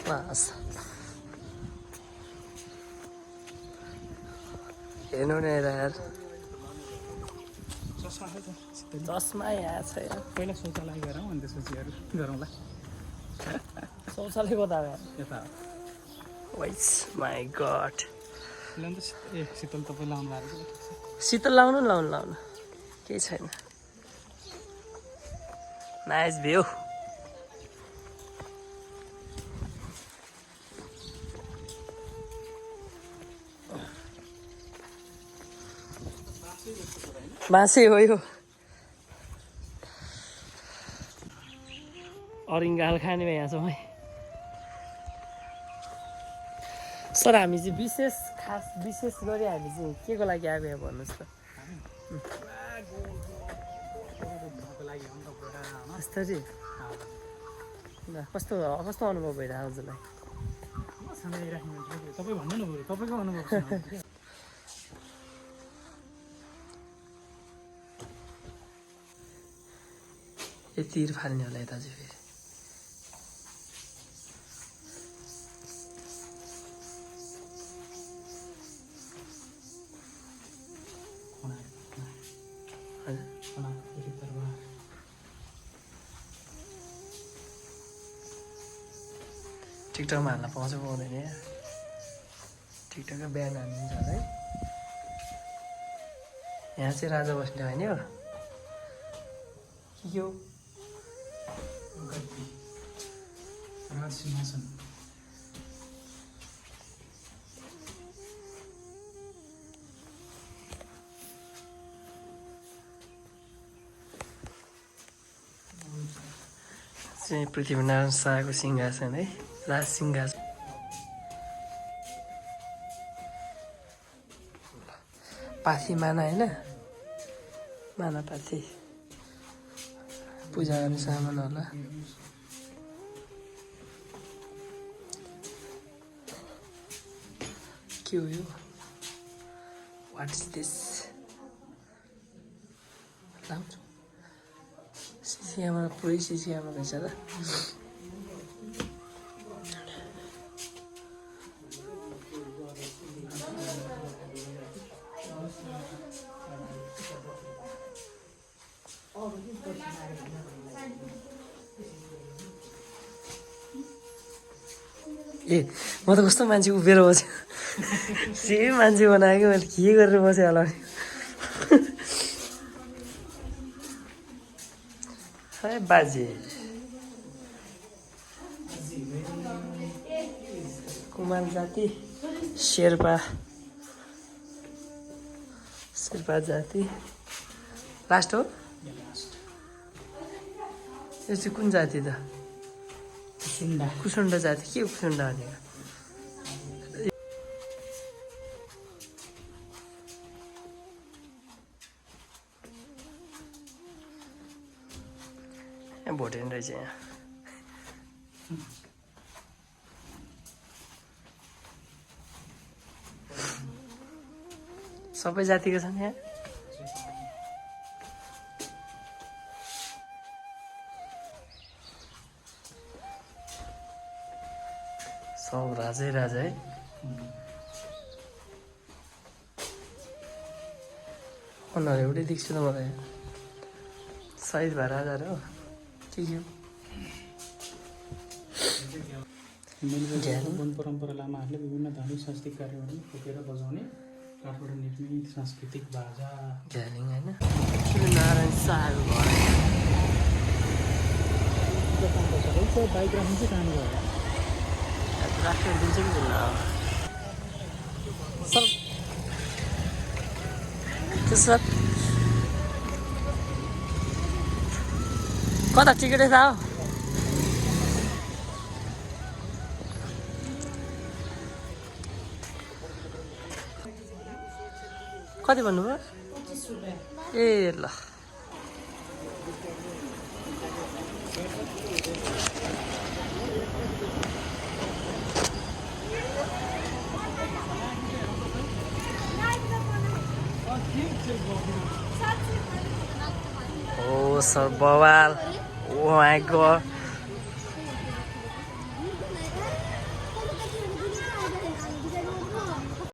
बस हेर्नु नि यार चस्मा यहाँ छ यार पहिला शौचालय गरौँ अनि त्यसपछि गरौँला शौचालय कता यता वाइस माई गड शीतल तपाईँ लाउनु भएको शीतल लाउनु केही छैन नाइस भ्यू मासै हो यो अरिङ्गाल खानेमा यहाँ छौँ है सर हामी चाहिँ विशेष गरी हामी चाहिँ के को लागि आएको यहाँ भन्नुहोस् त यस्तरी कस्तो अनुभव भइरहेको हजुरलाई तपाईँ भन्नु न तपाईँको अनुभव यो तिर फाल्ने होला यता चाहिँ फेरि टिकटकमा हाल्न पाउँछ पाउँदैन यहाँ टिकटकको बिहान हाल्नुहुन्छ होला है यहाँ चाहिँ राजा बस्ने होइन हो के हो राजसिंहासन चाहिँ पृथ्वीनारायण शाहको सिंहासन है राज सिंहासन पाथी माना होइन माना पाथी पूजा गर्ने सामान होला के हो यो वाट इज दिस लाउँछु सिसी क्यामेरा पुरै सिसी क्यामेरा रहेछ त ए म त कस्तो मान्छे उभिएर बस्यो सेम मान्छे बनायो कि मैले के गरेर बसेँ होला है बाजे कुमार जाति शेर्पा जाति लास्ट हो यो चाहिँ कुन जाति त कुसुन्डा जाति के हो कुसुन्डा भनेको यहाँ भोटेन रहेछ यहाँ सबै जातिको छन् यहाँ सब राजै राजा है अनुहार एउटै देख्छु त मलाई सहिद भएर राजा हो के वन परम्परा लामाहरूले विभिन्न धार्मिक सांस्कृतिक कार्यक्रम फुकेर बजाउने काठबाट निर्मित सांस्कृतिक बाजा झ्यालिङ होइन नारायण शाहको घर बाइक राख्नु चाहिँ काम गयो राखेर दिन्छ कि दिन्न सर त्यसो कता टिकटै थाहा हो कति भन्नुभयो ए ल ओ सर बवाल ओ माई गॉड